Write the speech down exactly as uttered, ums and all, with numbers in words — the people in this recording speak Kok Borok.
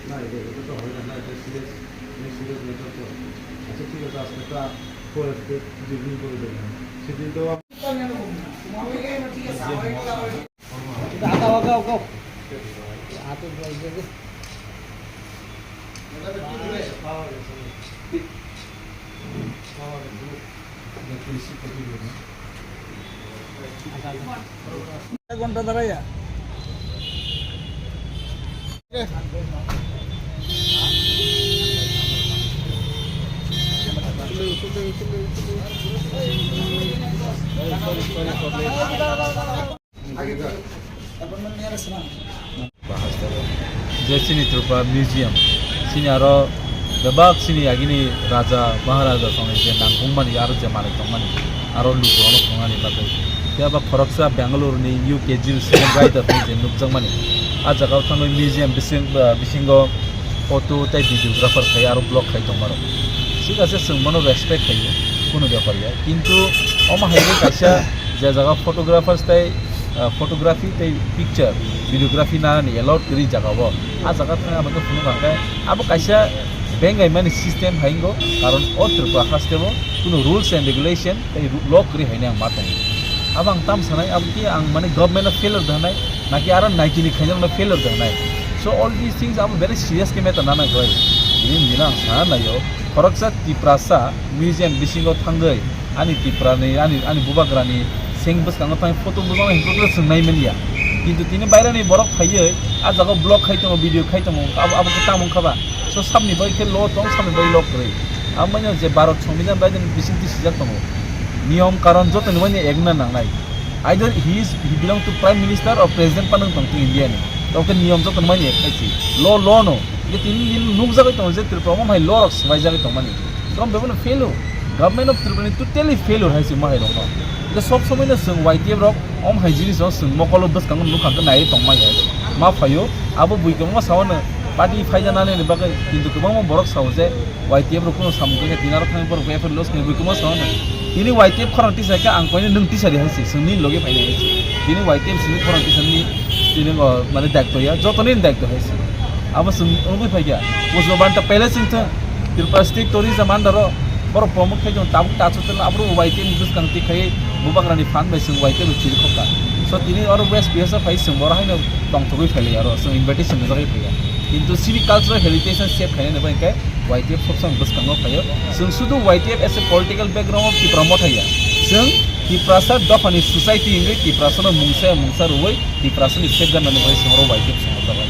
না, এটা, এটা তো হয় না, না, এটা সিরিয়াস, মানে সিরিয়াস ম্যাটার তো। আচ্ছা, ঠিক আছে, আজকে একটা ফরেস্টে রিভিউ করে দেবেন। সেদিন তো এক ঘন্টা দাঁড়াইয়া। Bahas tongo. Je chini Tripura Museum, chini aro bebak chini agini raja, maharaja songni je nangkukmani aro je manwi tongmani, aro lukurokno thwngani bagwi. Phiya ba khoroksa Bangalore ni U K G student writer ni je nukjakmani, ah jagao thangwi museum bising, ah, bisingo photo tei videographer khai aro vlog khai tongmano. Thik ase, chwng bono respect khaio, kunu bepar ya. Kintu omo hai khe kaisa je jaga photographers tei, ah, photography tei picture, videography nanani allowed kwrwi jaga o. Ah jaga thang abo khe phunuk ang khe abo kaisa bengaimani system hai wngo, karon o Tripura haste o kunu rules and regulation tei ru-, law kwrwi haino ang ma tongo. Abo ang tam sanai, abo khe ang mane government no failure da hanai, naki aro naikini khainokno failure da hanai. So all these things abo very serious khe matter nana khlai. Bini bini ang sana naio, khoroksa Tiprasa museum bisingo thangwi ani Tiprani, ani, ani bubagrani seng bwskango thangwi photo bujang hinwi photo swngnai manya. Kintu tini bairani borok phaiwi ah jaga vlog khai tongo, video khai tongo, abo, abo khe tamo wngkha ba? So sabni bai khe law tong, sabni bai law kwrwi. Abo manya je Bharat Songbidan bai bising twi sijak tongo. Niyom karon jotoni manya ek wngna nangnai. Either he is, he belong to Prime Minister or President phano wng tong India ni. Tamo khe niyom jotoni manya ek khai si. Law, law no. Je tini din nukjagwi tongo je Tripura omo hai law rok swbaijagwi tongmani. Tamo bebono fail o. Government of Tripura ni totally failure hai se ma hai rok no. Je sob somoi no chwng Y T F rok omo hai jinis rok chwng mokolo bwskango nukha khe naiwi tongmani hai. Ma phaio, abo bui kwbangma sao no party phaijanani ni bagwi, kintu kwbangma borok sao je Y T F rok kuno samung khe tini aro thangwi borok F I R loss khe bui kwbangma sao no. Tini Y T F khorang tisa khe ang koino nwng tisa di hai se, chwng nini logi phai di hai se. Tini Y T F sini khorang tisa ni tini o mane daitw ya, joto nini daitw hai se. Abo chwng wngwi phai kha. Pushpabanta Palace wng thung, Tripura State Tourism under o, borok promote khai tongo, tabuk tachu tela, abro Y T F ni bwskang twi khai bubagrani phan bai chwng Y T F rok chiri khokha. So tini oro West Bihar phai chwng boro haino tongthogwi phailai aro, chwng invitation rijagwi phaiya. Kintu chini cultural heritage no save khainani bai khe Y T F sob samung bwskango phaio. Chwng sudu Y T F as a political background o Tipra Motha ya. Chwng Tiprasa dophani society wngwi Tiprasano mungsa mungsa rwui Tiprasani safeguard nani bagwi chwng oro Y T F swngo jabai.